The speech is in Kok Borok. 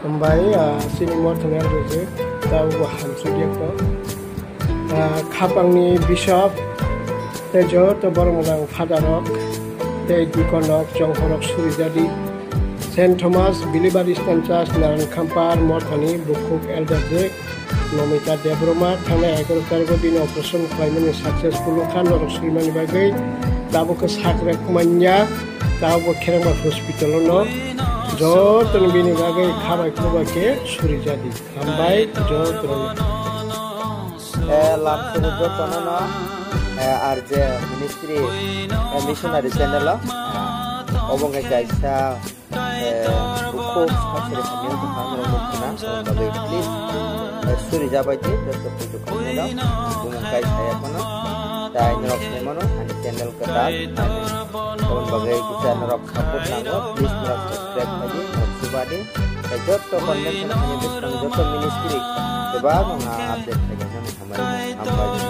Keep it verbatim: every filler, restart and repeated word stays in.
Hambai, ah, chini mothani ang rwjak, tabukbo hamsuk ya kho. Ah, khapangni bishop, tei joto borok mwnang father rok, tei deacon rok, chongkhorok suri jadi. Saint Thomas Believer Eastern Church Narayan Khampar mothani bukhuk elder je Nomita Debbarma thangnai egaroh tarikh o bini operation khlaimani successful wngkha, norok surimani bagwi tabuk khe sak rek manya, tabuk bo Kherengba hospital o no jotoni bini bagwi khabai khubai khe suri jadi. Hambai jotono. Eh, lam sugu jotono no, eh, R J Ministry, eh, Missionary Channel o, eh, obo wngkha kaisa, eh, bukhuk sakri hamya wngkha norok nukha na, omo bagwi please, eh, suri jabai di, joto pujo khairokno, bumung kai saya phano, tai norok sai mano, ani channel kwtal, ani, omo bagwi kisa norok support nango, please norok subscribe khaidi, norok subadi, tei joto content ani bwskang joto ministry, kwbangma update khaidi, hambai, hambai.